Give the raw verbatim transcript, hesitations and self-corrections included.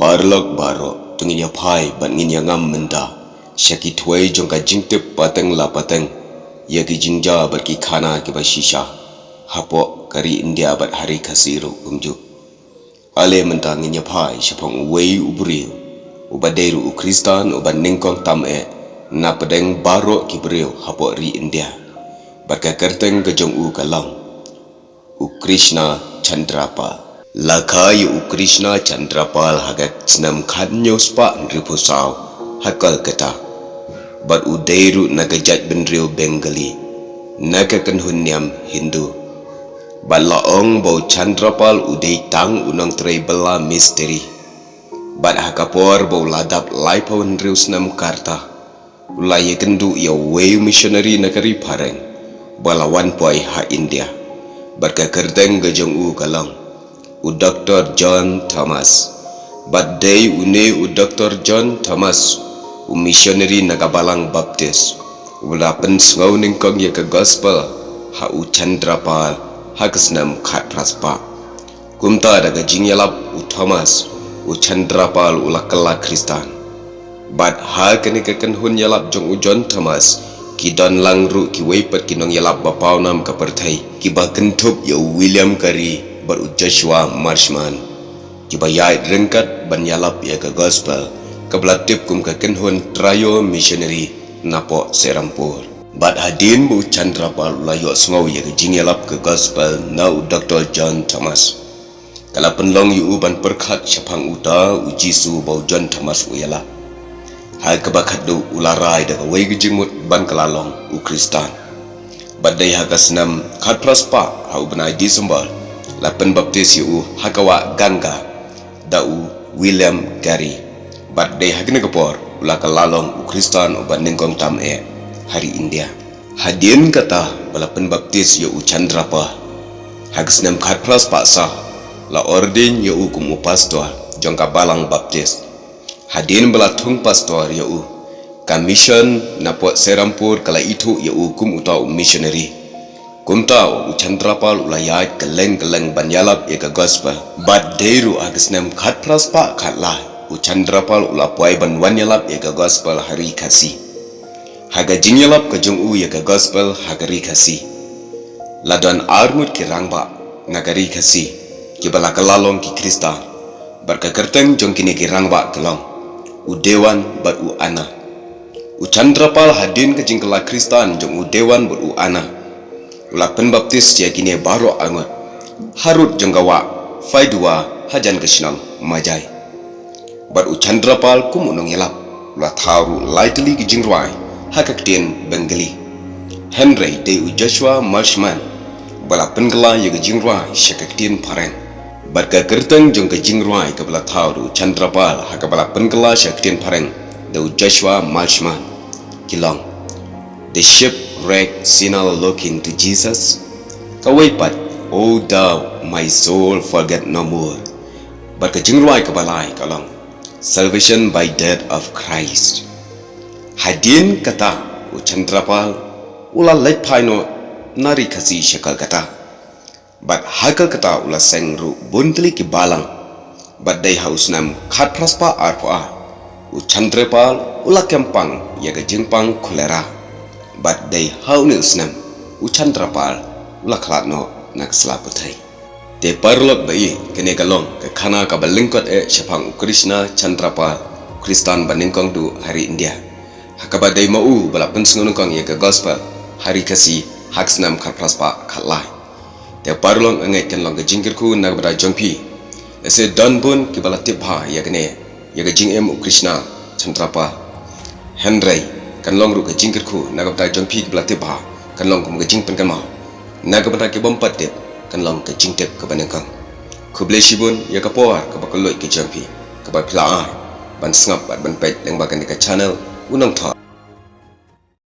Paralok baroh, to ngin ïa phai bad ngin ïa ngam mynta sha ki thwei jong ka jingtip pateng la pateng ïa ki jingjia bad ki khana kiba shisha hapoh ka ri India bad ha ri Khasi ruh kumjuh. Ale mynta ngin ïa phai shaphang uwei u briew uba dei ruh u Khristan uba nyngkong tam eh na pdeng baroh ki briew hapoh ri India. Bad ka kyrteng ka jong u ka long u Krishna Chandrapal. La kha ïa u Krishna Chandrapal ha ka snem khathynñiew spah hynriewphew saw ha Kolkata. Bad u dei ruh na ka jaitbynriew Bengali, na ka kynhun niam Hindu. Bad la ong ba u Chandrapal u dei tang u nongtrei bylla mistri. Bad ha ka por ba u la dap laiphew hynriew snem ka rta, u la ïakynduh ïa uwei u missionary na ka ri phareng ba la wan poi ha India. Bad ka kyrteng ka jong u ka long u Doktor John Thomas. Bad dei une u Doktor John Thomas u missionary na ka Balang Baptist uba la pynsngew nyngkong ïa ka gospel ha u Chandrapal ha ka snem khatphra spah. Kumta da ka jingïalap u Thomas, u Chandrapal u la kylla Khristan. Bad ha kane ka kynhun ïalap jong u John Thomas, ki don lang ruh kiwei pat ki nongïalap ba paw nam ka pyrthei kiba kynthup ïa u William Carey bad u Joshua Marshman, kiba ïaid ryngkat ban ïalap ïa ka gospel kaba la tip kum ka kynhun Trio Missionary napoh Serampore. Bad hadien ba u Chandrapal u la ïohsngew ïa ka jingïalap ka gospel na u Doktor John Thomas, ka la pynlong ïa u ban pyrkhat shaphang uta u Jisu ba u John Thomas u ïalap. Ha kaba khatduh u la rai da kawei ka jingmut ban kylla long u Khristan. Bad dei ha ka snem khatphra spah ha u bnai December la pynbaptis ïa u ha ka wah Ganga da u William Carey. Bad dei ha kane ka por u la kylla long u Khristan uba nyngkong tam eh ha ri India. Hadien kata ba la pynbaptis ïa u Chandrapal, ha ka snem khatphra spah saw la ordain ïa u kum u pastor jong ka Balang Baptist. Hadien ba la thung pastor ïa u, ka mission napoh Serampore ka la ithuh ïa u kum uta u missionary. Kumta u Chandrapal u la ïaid kylleng kylleng ban ïalap ïa ka gospel. Bad dei ruh ha ka snem khatphra spah khatlai u Chandrapal u la poi ban wan ïalap ïa ka gospel ha ri Khasi. Ha ka jingïalap ka jong u ïa ka gospel ha ka ri Khasi, la don arngut ki rangbah na ka ri Khasi kiba la kylla long ki Khristan. Bad ka kyrteng jong kine ki rangbah ka long u Dewan bad u Anna. U Chandrapal hadien ka jingkylla Khristan jong u Dewan bad u Anna, u la pynbaptis ïa kine baroh arngut harud jong ka wah Phaidua hajan ka shnong Majai. Bad u Chandrapal kum u nongïalap u la thaw ruh lai tylli ki jingrwai ha ka ktien Bengali. Hynrei dei u Joshua Marshman ba la pynkylla ïa ka jingrwai sha ka ktien phareng. Bad ka kyrteng jong ka jingrwai kaba la thaw da u Chandrapal ha kaba la pynkylla sha ka ktien phareng da u Joshua Marshman ki long The Shipwrecked Sinner Looking to Jesus. Kawei pat, O thou my soul, forget no more. Bad ka jingrwai kaba lai ka long Salvation by Death of Christ. Hadien kata u Chandrapal u la leit phai noh na ri Khasi sha Kolkata. Bad ha Kolkata u la seng ruh bun tylli ki balang. Bad dei ha u snem khatphra spah arphew ar u Chandrapal u la kem pang ïa ka jingpang cholera. Bad dei ha une u snem u Chandrapal u la khlad noh na ka sla pyrthei. Te paralok ba ïeit, kane ka long ka khana kaba lyngkot eh shaphang u Krishna Chandrapal, u Khristan ba nyngkong duh ha ri India, ha kaba dei ma u ba la pynsngew nyngkong ïa ka gospel ha ri Khasi ha ka snem khatphra spah khatlai. Te paralok, nga ngeit kan long ka jingkyrkhu na ka bynta jong phi. Lehse don bun kiba la tip bha ïa kane, ïa ka jingim u Krishna Chandrapal. Hynrei kan long ruh ka jingkyrkhu na ka bynta jong phi kiba la tip bha, kan long kum ka jingpynkynmaw na ka bynta ki bym pat tip, kan long ka jingtip kaba nyngkong. Khublei shibun ïa ka por kaba kylluid ka jong phi, kaba phi la ai ban sngap bad ban peit lyngba kane ka channel U Nongthoh.